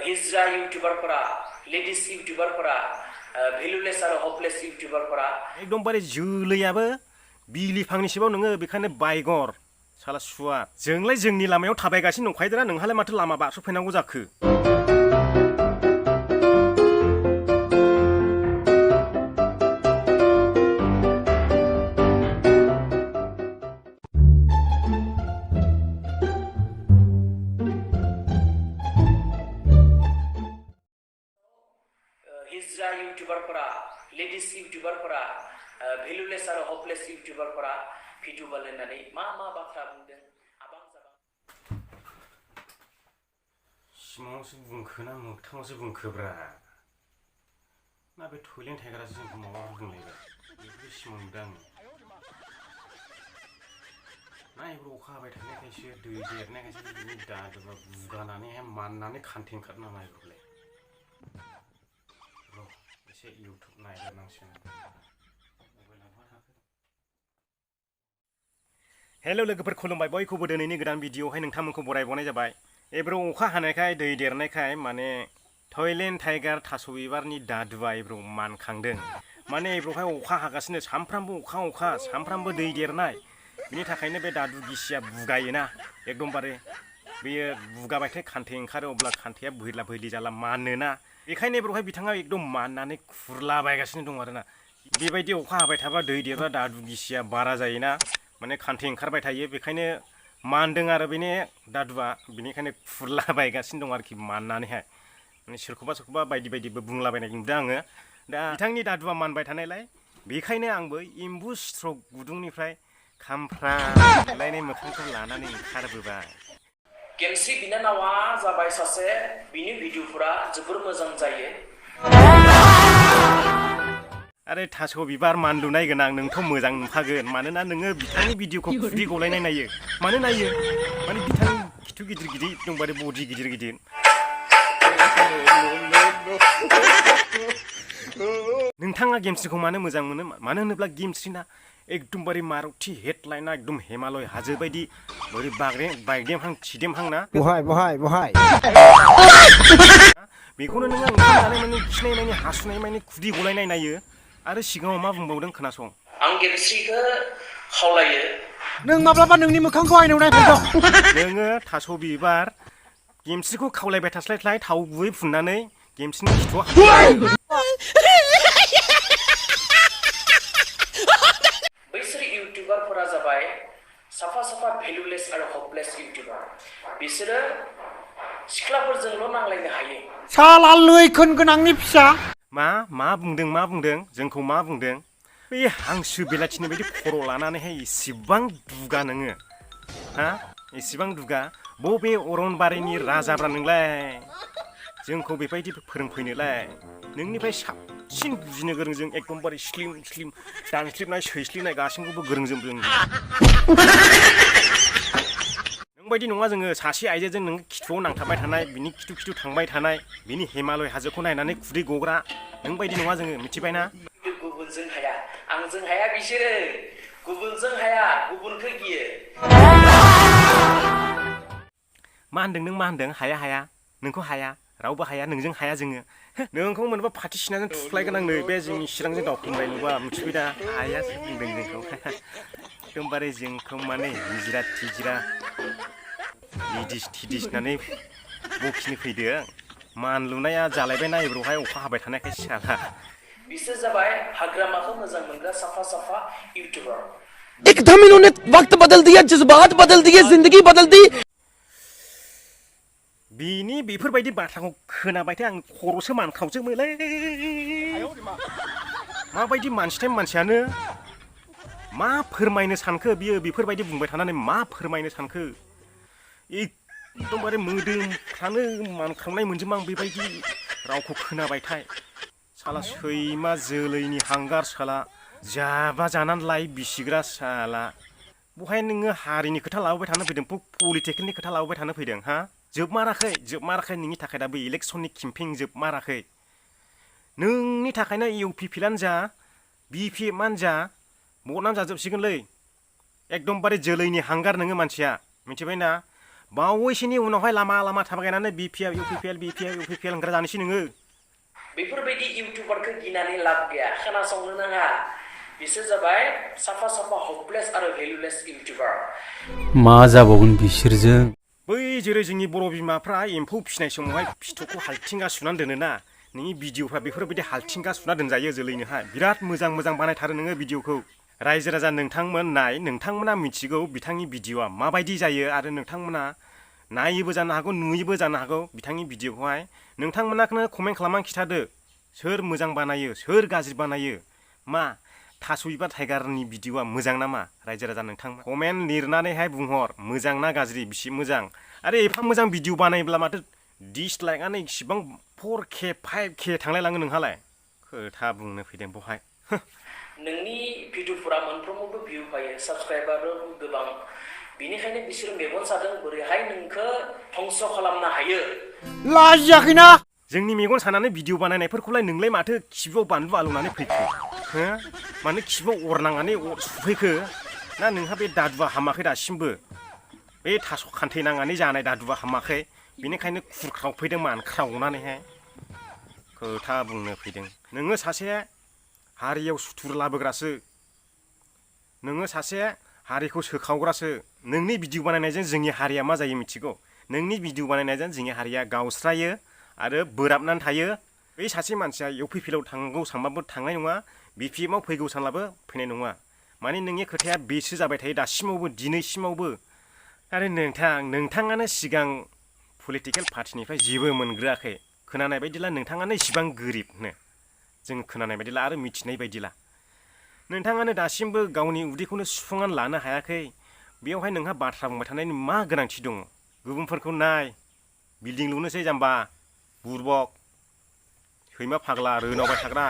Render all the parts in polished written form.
हिजरा इउटुबारफोरा ladies इउटुबारफोरा भेलुलेस आरो हपलेस इउटुबारफोरा एकदमबारे जोलैयाबो बिलिफांनिसिबाव नोङो बेखायनो बायगर साला सुवा जोंलाय जोंनि लामायाव थाबायगासिनो नंखायोदा नोंहालाय माथो लामा बारस'फैनांगौ जाखो हिजरा इउटुबारफोरा लेडिस इउटुबारफोरा भेलुलेस आरो हपलेस इउटुबारफोरा भिडिअ बानायनानै मा बाथ्रा बुंदों आबां जाबां सिमाङावसो बुंखो ना मोगथाङावसो बुंखोब्रा ना बे टयलेट थायग्रासो जोंखौ माबा बुंलायबाय बेखौसो सिमां नुदों आङो नायब्र अखा हाबाय थानायखायसो दै देरनायखायसो बिनि दादुआ बुगानानैहाय माननानै खान्थें खारना नायब्रलाय एसे इउटुब नायग्रोनांसिगोन हेल' लोगोफोर खुलुमबाय बयखौबो दिनैनि गोदान भिडिअआवहाय नोंथांमोनखौ बरायबावनाय जाबाय एब्रो अखा हानायखाय दै देरनायखाय माने टयलेट टाइगार थास' बिबारनि दादुआ एब्रो मानखांदों माने एब्रोहाय अखा हागासिनो सामफ्रामबो अखा सामफ्रामबो दै देरनाय बिनि थाखायनो बे दादु गिसिया बुगायोना एकदमबारे बेयो बुगाबाथाय खान्थे ओंखारो अब्ला खान्थेया बोहैला बोहैलि जाला मानोना बेखायनो एब्रोहाय बिथाङा एकदम माननानै खुरलाबायगासिनो दं आरोना बेबायदि अखा हाबाय थाबा दै देरबा दादु गिसिया बारा जायोना माने खान्थे ओंखारबाय थायो बेखायनो मानदों आरो बेनि दादुआ बेनिखायनो खुरलाबायगासिनो दं आरोखि माननानैहाय माने सोरखौबा बायदि बायदिबो बुंलाबायनाय नुदों आङो दा बिथांनि दादुआ मानबाय थानायलाय बेखायनो आंबो एम्बु स्ट्रक गुदुंनिफ्राय खामफ्रालायनाय मोखांखौ लानानै ओंखारबोबाय गेमस्रि बिनानावा जाबाय सासे बिनि भिडिअफोरा जोबोर मोजां जायो आरे थास' बिबार मानलुनाय गोनां नोंथ' मोजां नुखागोन मानोना नोङो बिथांनि भिडिअखौ खुदै गलायनाय नायो मानो नायो माने बिथांनि खिथु गिदिर गिदिर दंबारे बडि गिदिर गिदिर नोंथाङा गेमस्रिखौ मानो मोजां मोनो मानो होनोब्ला गेमस्रिना एकदमबारे मारुति हेडलाइना एकदम हिमालय हाजो बायदि बोरै बायदेमहां थिदेमहांना बहाय बेखौनो नोङो ओंखाम जानाय माने खिनाय माने हासुनाय माने खुदै गलायनाय नायो आरो सिगाङाव मा बुंबावदों खोनासं आं गेमस्रिखौ खावलायो नों माब्लाबा नोंनि मोखांखौ आयनाव नायफैदों नोङो थास' बिबार गेमस्रिखौ खावलायबाय थास्लायस्लाय थाव गुबै फुननानै गेमस्रिनि खिथुआव बैसोर इउटुबारफोरा जाबाय साफा भेलुलेस आरो हपलेस इउटुबार बिसोरो सिख्लाफोरजोंल' नांलायनो हायो साला लैखोन गोनांनि फिसा मा बुंदों जोंखौ मा बुंदों बे हांसो बेलाथिनि बायदि खर' लानानैहाय इसेबां दुगा नोङो हा इसेबां दुगा बबे अरनबारिनि राजाब्रा नोंलाय जोंखौ बेबायदि फोरोंफैनोलाय नोंनिफ्राय साबसिन बुजिनो गोरों जों एकदमबारे स्लिम दानस्लिबनाय सैस्लिबनाय गासैखौबो गोरोंजों जों नोंबायदि नङा जोङो सासे आइजोजों नों खिथुआव नांथाबबाय थानाय बिनि खिथु थांबाय थानाय बिनि हिमालय हाजोखौ नायनानै खुदै गग्रा नोंबायदि नङा जोङो मिथिबायना गुबुनजों हाया आंजों हाया बिसोरो गुबुनजों हाया गुबुनखौ गियो मा होनदों हाया नोंखौ हाया रावबो हाया नोंजों हाया जोङो नोंखौ मोनबा फाथि सिनाजों थुफ्लायगोन आंनो बे जोंनि चिरांजों दावखोमनाय नुबा मिथिबाय दा हायासो बुंदों जोंखौ एकदमबारे जोंखौ माने हिजिरा थिजिरा लिदिस थिदिस होननानै बखिनो फैदों मानलुनाया जालायबायना एब्रावहाय अखा हाबाय थानायखाय साला बिसोर जाबाय हाग्रामाखौ मोजां मोनग्रा साफा इउटुबार एकदम इन्होंने वक्त बदल दिया जज्बात बदल दिए जिंदगी बदल दी बिनि बेफोरबायदि बाथ्राखौ खोनाबायथाय आं खर'सो मानखावजोबोलै माबायदि मानसिथाय मानसियानो मा फोरमायनो सानखो बियो बेफोरबायदि बुंबाय थानानै मा फोरमायनो सानखो एकदमबारे मोदोमफ्रानो मानखांनाय मोनजोबो आं बेबायदि रावखौ खोनाबायथाय साला सैमा जोलैनि हांगार साला जाबा जानानै लाय बिसिग्रा साला बहाय नोङो हारिनि खोथा लाबोबाय थानो फैदों पलिटिकेलनि खोथा लाबोबाय थानो फैदों हा जोबमाराखै नोंनि थाखाय दाबो इलेक्सननि केम्पेइन जोबमाराखै नोंनि थाखायनो इउपिपिएलआनो जा बिपिएफआनो जा भटआनो जाजोबसिगोनलै एकदमबारे जोलैनि हांगार नोङो मानसिया मिथिबायना बावैसोनि उनावहाय लामा लामा थाबायनानै BPF UPPL होनग्रा जानोसै नोङो बेफोरबायदि इउटिउबारखौ गिनानै लाब गैया खोनासंनो नाङा बिसोर जाबाय साफा साफा हपलेस आरो भेलुलेस इउटिउबार मा जाबावगोन बिसोरजों बै जेरै जोंनि बर' बिमाफ्रा एम्फौ फिसिनाय समावहाय फिथोबखौ हालथिंगा सुनानै दोनोना नोंनि भिडिअफ्रा बेफोरबायदि हालथिंगा सुना दोनजायो जोलैनोहाय बिराद मोजां मोजां बानायथारो नोङो भिडिअखौ रायजो राजा नोंथांमोन नाय नोंथांमोना मिथिगौ बिथांनि भिडिअआ माबायदि जायो आरो नोंथांमोना नायोबो जानो हागौ नुयोबो जानो हागौ बिथांनि भिडिअखौहाय नोंथांमोनाखौनो कमेन्ट खालामनानै खिथादो सोर मोजां बानायो सोर गाज्रि बानायो मा थास' बिबार टाइगारनि भिडिअआ मोजां नामा रायजो राजा नोंथांमोन कमेन्ट लिरनानैहाय बुंहर मोजां ना गाज्रि बिसि मोजां आरो एफा मोजां भिडिअ बानायब्ला माथो डिसलाइकआनो इसिबां 4K 5K थांलायलाङो नोंहालाय खोथा बुंनो फैदों बहाय नोंनि भिडिअफोरा मोनफ्रोमावबो भिउ फैयो साबस्क्राइबारबो गोबां बिनिखायनो बिसोर मेगन सादों बोरैहाय नोंखौ धंस खालामनो हायो लाजियाखैना जोंनि मेगन सानानै भिडिअ बानायनायफोरखौलाय नोंलाय माथो खिबुआव बानलु आलौनानै फैखो हो मानो खिबुआव अर नांनानै अर सुफैखो ना नोंहा बे दादुआ हामाखै दासिमबो बे थास' खान्थै नांनानै जानाय दादुआ हामाखै बेनिखायनो खुरख्रावफैदों मानख्रावनानैहाय खोथा बुंनो फैदों नोङो सासे हारियाव सुथुर लाबोग्रासो नोङो सासे हारिखौ सोखावग्रासो नोंनि भिडिअ बानायनायजों जोंनि हारिया मा जायो मिथिगौ नोंनि भिडिअ बानायनायजों जोंनि हारिया गावस्रायो आरो बोराबनानै थायो बै सासे मानसिया UPPLआव थांगौ सानबाबो थांनाय नङा BPFआव फैगौ सानब्लाबो फैनाय नङा माने नोंनि खोथाया बेसो जाबाय थायो दासिमावबो दिनैसिमावबो आरो नोंथाङानो सिगां पलिटिकेल पार्टिनिफ्राय जेबो मोनग्रोआखै खोनानाय बायदिला नोंथाङानो इसिबां गोरिबनो जों खोनानाय बायदिला आरो मिथिनाय बायदिला नोंथाङानो दासिमबो गावनि उदैखौनो सुफुंनानै लानो हायाखै बेयावहाय नोंहा बाथ्रा बुंबाय थानायनि मा गोनांथि दङ गुबुनफोरखौ नाय बिल्डिं लुनोसै जाम्बा बुरबक सैमा फाग्ला रोनावबाय थाग्रा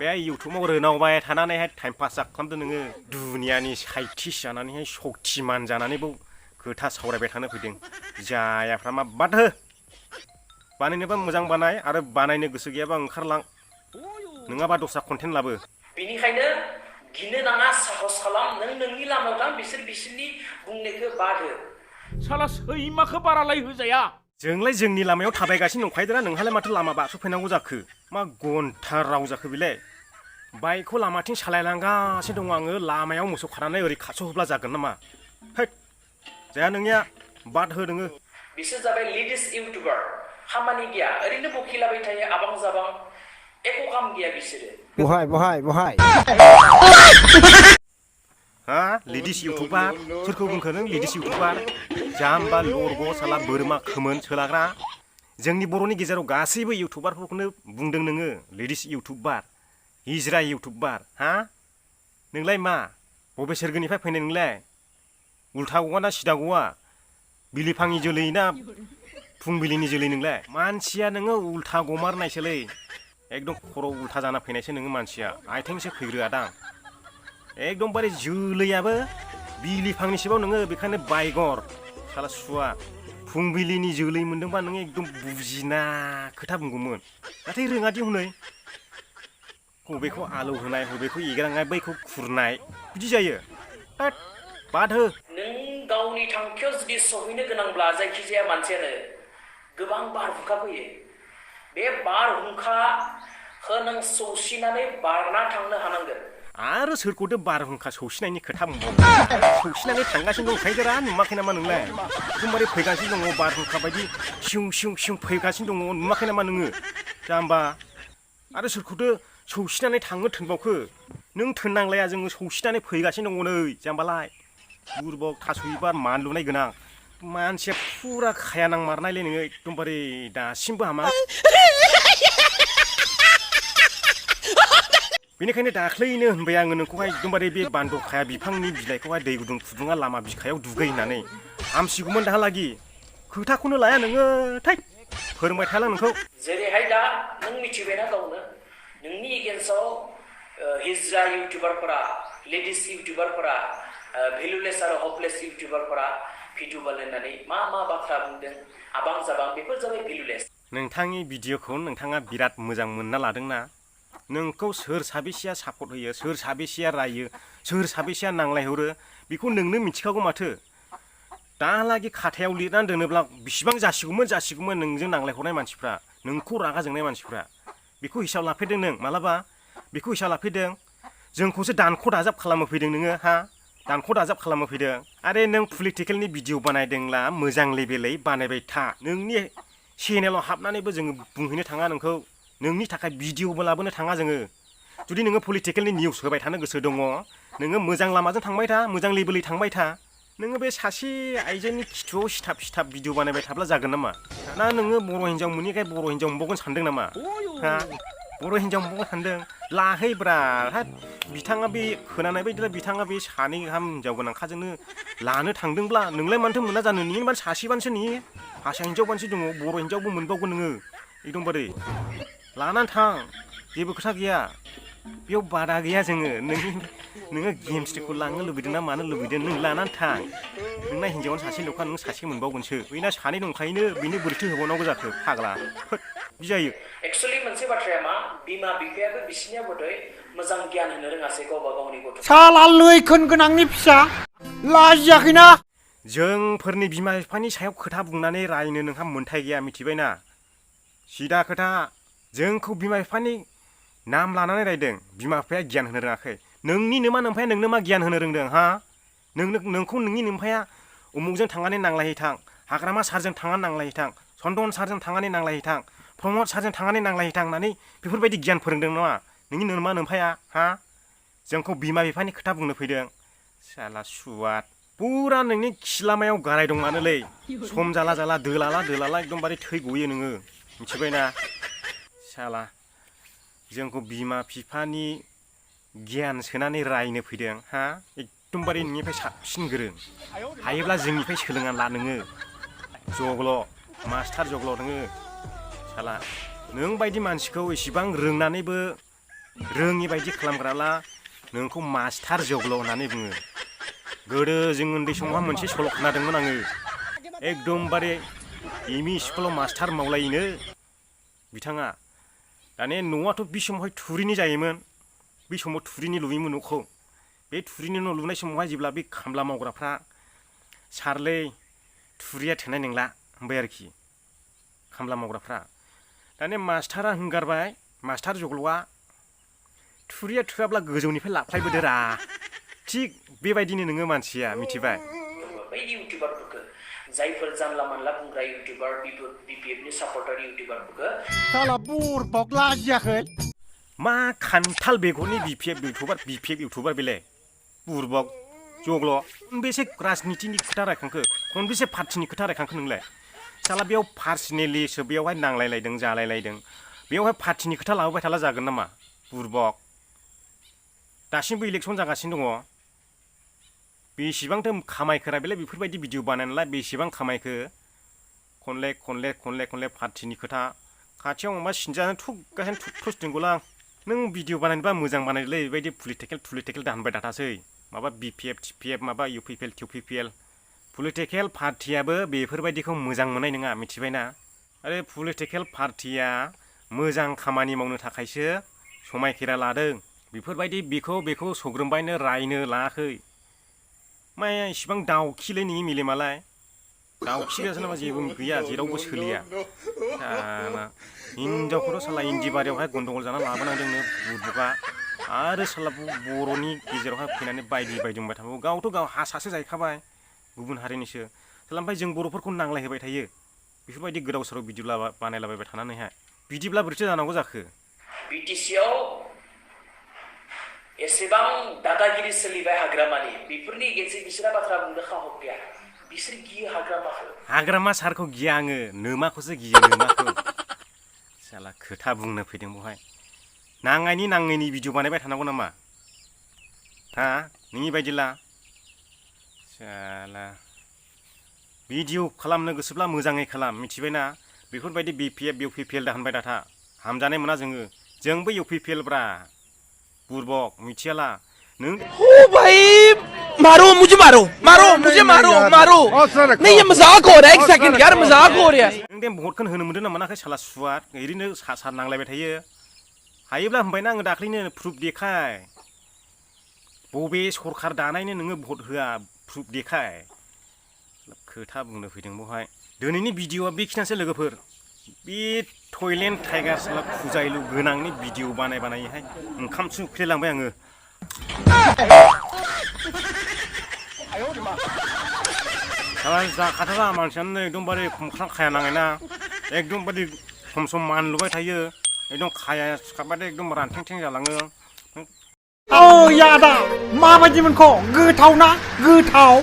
बे इउटुबाव रोनावबाय थानानैहाय टाइम पास खालामदो नोङो दुनियानि साइन्टिस्ट जानानैहाय शक्तिमान जानानैबो खोथा सावरायबाय थानो फैदों जायाफ्रा मा बाद हो बानायनोबा मोजां बानाय आरो बानायनो गोसो गैयाबा ओंखारलां नङाबा दस्रा कन्टेन्ट लाबो बिनिखायनो गिनो नाङा साहस खालाम नोंनि लामायाव थां बिसोरनि बुंनायखौ बाद हो साला सैमाखौ बारालाय होजाया जोंलाय जोंनि लामायाव थाबायगासिनो दंखायोदा नोंहालाय माथो लामा बारस'फैनांगौ जाखो मा घन्टा राव जाखो बेलाय बाइकखौ लामाथिं सालायलांगासिनो दङ आङो लामायाव मोसौ खानानै ओरै खारस'होब्ला जागोन नामा हैद जाया नोंनिया बाद हो नोङो बिसोर जाबाय लेडिस इउटिउबार खामानि गैया ओरैनो बखिलाबाय थायो आबां जाबां एको काम गैया बिसोरो बहाय हा लेडिस इउटुबार सोरखौ बुंखो नों लेडिस इउटुबार जाम्बा लरग' साला बोरमा खोमोन सोलाग्रा जोंनि बर'नि गेजेराव गासैबो इउटुबारफोरखौनो बुंदों नोङो लेडिस इउटुबार हिजरा इउटुबार हा नोंलाय मा बबे सोरगोनिफ्राय फैनाय नोंलाय उल्था गवा ना सिदा गवा बिलिफांनि जोलै ना फुंबिलिनि जोलै नोंलाय मानसिया नोङो उल्था गमारनायसोलै एकदम खर' उल्था जाना फैनायसो नोङो मानसिया आथिंसो फैग्रोआदां एकदमबारे जोलैयाबो बिलिफांनिसोबाव नोङो बेखायनो बायगर साला सुवा फुंबिलिनि जोलै मोनदोंबा नोङो एकदम बुजिना खोथा बुंगौमोन नाथाय रोङादि हनै बबेखौ आलौ होनाय बबेखौ एग्रांनाय बैखौ खुरनाय बिदि जायो बाद हो नों गावनि थांखियाव जुदि सहैनो गोनांब्ला जायखिजाया मानसियानो गोबां बारहुंखा फैयो बे बारहुंखाखौ नों सौसिनानै बारना थांनो हानांगोन आरो सोरखौथो बारहुंखा सौसिनायनि खोथा बुंबावो सौसिनानै थांगासिनो दंखायोरा नुवाखै नामा नोंलाय एकदमबारे फैगासिनो दङ बारहुंखा बायदि सिउ फैगासिनो दङ नुवाखै नामा नोङो जाम्बा आरो सोरखौथो सौसिनानै थांनो थोनबावखो नों थोननांलाया जोङो सौसिनानै फैगासिनो दङ नै जाम्बालाय बुरबक थास' बिबार मानलुनाय गोनां मानसिया फुरा खाया नांमारनायलै नोङो एकदमबारे दासिमबो हामा बेनिखायनो दाख्लैनो होनबाय आङो नोंखौहाय एकदमबारे बे बान्द'खाया बिफांनि बिलाइखौहाय दै गुदुं फुदुङा लामा बिखायाव दुगै होननानै हामसिगौमोन दाहालागि खोथाखौनो लाया नोङो थै फोरोंबाय थाला नोंखौ जेरैहाय दा नों मिथिबायना गावनो नोंनि एगेन्स्टआव हिजरा इउटिउबारफोरा लेडिस इउटिउबारफोरा भेलुलेस आरो हपलेस इउटिउबारफोरा भिडिअ बानायनानै मा बाथ्रा बुंदों आबां जाबां बेफोर जाबाय भेलुलेस नोंथांनि भिडिअखौ नोंथाङा बिराद मोजां मोनना लादोंना नोंखौ सोर साबेसेया सापर्ट होयो सोर साबेसेया रायो सोर साबेसेया नांलायहरो बेखौ नोंनो मिथिखागौ माथो दालागि खाथायाव लिरनानै दोनोब्ला बिसिबां जासिगौमोन नोंजों नांलाय हरनाय मानसिफ्रा नोंखौ रागा जोंनाय मानसिफ्रा बेखौ हिसाब लाफैदों नों मालाबा बेखौ हिसाब लाफैदों जोंखौसो दानख' दाजाब खालामो फैदों नोङो हा दानख' दाजाब खालामो फैदों आरे नों पलिटिकेलनि भिडिअ बानायदोंला मोजां लेभेलै बानायबाय था नोंनि चेनेलाव हाबनानैबो जोङो बुंहैनो थाङा नोंखौ नोंनि थाखाय भिडिअबो लाबोनो थाङा जोङो जुदि नोङो पलिटिकेलनि निउस होबाय थानो गोसो दङ नोङो मोजां लामाजों थांबाय था मोजां लेभेलै थांबाय था नोङो बे सासे आइजोनि खिथुआव सिथाब भिडिअ बानायबाय थाब्ला जागोन नामा ना नोङो बर' हिन्जाव मोनैखाय बर' हिन्जाव मोनबावगोन सानदों नामा हा बर' हिन्जाव मोनबावगोन सानदों लाहैब्रा हा बिथाङा बे खोनानाय बायदिब्ला बिथाङा बे सानै गाहाम हिन्जाव गोनांखाजोंनो लानो थांदोंब्ला नोंलाय मानोथो मोना जानो नोंनि माने सासेबानोसो नी हारसा हिन्जावबानोसो दङ बर' हिन्जावबो मोनबावगोन नोङो एकदमबारे लानानै थां जेबो खोथा गैया बेयाव बादा गैया जोङो नोङो गेमस्ट्रिखौ लांनो लुबैदों ना मानो लुबैदों नों लानानै थां नोंना हिन्जावानो सासे ल'खा नों सासे मोनबावगोनसो बैना सानै दंखायोनो बेनो बोरैथो होबावनांगौ जाखो फाग्ला बिदि जायो एक्चुअली मोनसे बाथ्राया मा बिमा बिफायाबो बिसिनिया बोदै मोजां गियान होनो रोङासै गावबा गावनि गथ' साला लैखोन गोनांनि फिसा लाजियाखैना जोंफोरनि बिमा बिफानि सायाव खोथा बुंनानै रायनो नोंहा मोन्थाय गैया मिथिबायना सिदा खोथा जोंखौ बिमा बिफानि नाम लानानै रायदों बिमा बिफाया गियान होनो रोङाखै नोंनि नोमा नोमफाया नोंनो मा गियान होनो रोंदों हा नोंखौ नोंनि नोमफाया उमुकजों थांनानै नांलायहैथां हाग्रामा सारजों थांनानै नांलायहैथां चन्दन सारजों थांनानै नांलायहैथां प्रमद सारजों थांनानै नांलायहैथां होननानै बेफोरबायदि गियान फोरोंदों नङा नोंनि नोमा नोमफाया हा जोंखौ बिमा बिफानि खोथा बुंनो फैदों साला सुवाद पुरा नोंनि खिलामायाव गाराय दंआनोलै सम जाला दोलाला एकदमबारे थै गयो नोङो मिथिबायना साला जोंखौ बिमा बिफानि गियान सोनानै रायनो फैदों हा एकदमबारे नोंनिफ्राय साबसिन गोरों हायोब्ला जोंनिफ्राय सोलोंना ला नोङो जग्ल' मास्टार जग्ल' नोङो साला नों बायदि मानसिखौ इसिबां रोंनानैबो रोङि बायदि खालामग्राला नोंखौ मास्टार जग्ल' होननानै बुङो गोदो जों उन्दै समावहा मोनसे सल' खोनादोंमोन आङो एकदमबारे एमइ स्कुलाव मास्टार मावलायोनो बिथाङा दाने न'आथ' बे समावहाय थुरिनि जायोमोन बे समाव थुरिनि लुयोमोन न'खौ बे थुरिनि न' लुनाय समावहाय जेब्ला बे खामला मावग्राफ्रा सारलै थुरिया थोनाय नंला होनबाय आरोखि खामला मावग्राफ्रा दाने मास्टारा होंगारबाय मास्टार जग्ल'आ थुरिया थोआब्ला गोजौनिफ्राय लाफ्लायबोदोरा थिग बेबायदिनो नोङो मानसिया मिथिबाय बै इउटिउबारफोरखौ जायफोर जानला मानला बुंग्रा इउटिउबार बिपिएफनि सापर्टार इउटिउबारफोरखौ साला बुरबक लाजियाखै मा खान्थाल बेगरनि बिपिएफ इउटुबार बेलाय बुरबक जग्ल' खनबेसे राजनितिनि खोथा रायखांखो खनबेसे पार्टिनि खोथा रायखांखो नोंलाय साला बेयाव पार्सनेलिसो बेयावहाय नांलायलायदों जालायलायदों बेयावहाय पार्टिनि खोथा लाबोबाय थाला जागोन नामा बुरबक दासिमबो इलेक्सन जागासिनो दङ बेसेबांथो खामायखोरा बेलाय बेफोरबायदि भिडिअ बानायनालाय बेसेबां खामायखो खनले पार्टिनि खोथा खाथियाव माबा सिनजानो थुगासिनो थुसथिंगौलां नों भिडिअ बानायनोबा मोजां बानायलै बेबायदि पलिटिकेल दाहोनबाय थाथासै माबा बिपिएफ टिपिएफ माबा इउपिपिएल टिउपिपिएल पलिटिकेल पार्टियाबो बेफोरबायदिखौ मोजां मोननाय नङा मिथिबायना आरो पलिटिकेल पार्टिया मोजां खामानि मावनो थाखायसो समायखिरा लादों बेफोरबायदि बेखौ सग्रोमबायनो रायनो लायाखै माया इसिबां दाउखिलै नोंनि मेलेमालाय दाउखि गैयासो नामा जेबो गैया जेरावबो सोलिया साला हिन्जावखौथ' साला इन्दि बारियावहाय गन्दगल जाना लाबोनांदोंनो बुरबुगा आरो साला बर'नि गेजेरावहाय फैनानै बायदि बुंबाय थाबावो गावथ' गाव हासासो जाहैखाबाय गुबुन हारिनिसो साला ओमफ्राय जों बर'फोरखौ नांलायहोबाय थायो बेफोरबायदि गोदाव सोराव भिडिअ बानायलाबायबाय थानानैहाय बिदिब्ला बोरैथो जानांगौ जाखो बिटिसिआव एसेबां दादागिरि सोलिबाय हाग्रामानि बेफोरनि एगेन्सै बिसोरा बाथ्रा बुंनो साहस गैया बिसोर गियो हाग्रामा सारखौ गिया आङो नोमाखौसो गियो नोमाखौ साला खोथा बुंनो फैदों बेवहाय नाङैनि भिडिअ बानायबाय थानांगौ नामा हा नोंनि बायदिला साला भिडिअ खालामनो गोसोब्ला मोजाङै खालाम मिथिबायना बेफोरबायदि बिपिएफ इउपिपिएल दाहोनबाय दाथा हामजानाय मोना जोंबो इउपिपिएल ब्रा बुरबक मिथियाला नों ओ भाई मारो मुझे मारो नहीं ये मजाक हो रहा है एक सेकंड यार मजाक हो रहा है नों दे भटखौनो होनो मोनदों ना मोनाखै साला सुवाद ओरैनो सा नांलायबाय थायो हायोब्ला होनबायना आङो दाख्लैनो प्रुफ देखाय बबे सरखार दानायनो नोङो भट होआ प्रुफ देखाय खोथा बुंनो फैदों बेवहाय दिनैनि भिडिअआ बेखिनियानोसै लोगोफोर बे थयलेन्ड टाइगार साला फुजाइलु गोनांनि भिडिअ बानायहाय ओंखामसो उखैलांबाय आङो साला जाखाथारा मानसियानो एकदमबारे खमख्रां खाया नाङैना एकदमबारे सम सम मानलुबाय थायो एकदम खाया सिखारबाथाय एकदम रानथें जालाङो औ यादा माबायदि मोनखो गोथाव ना गोथाव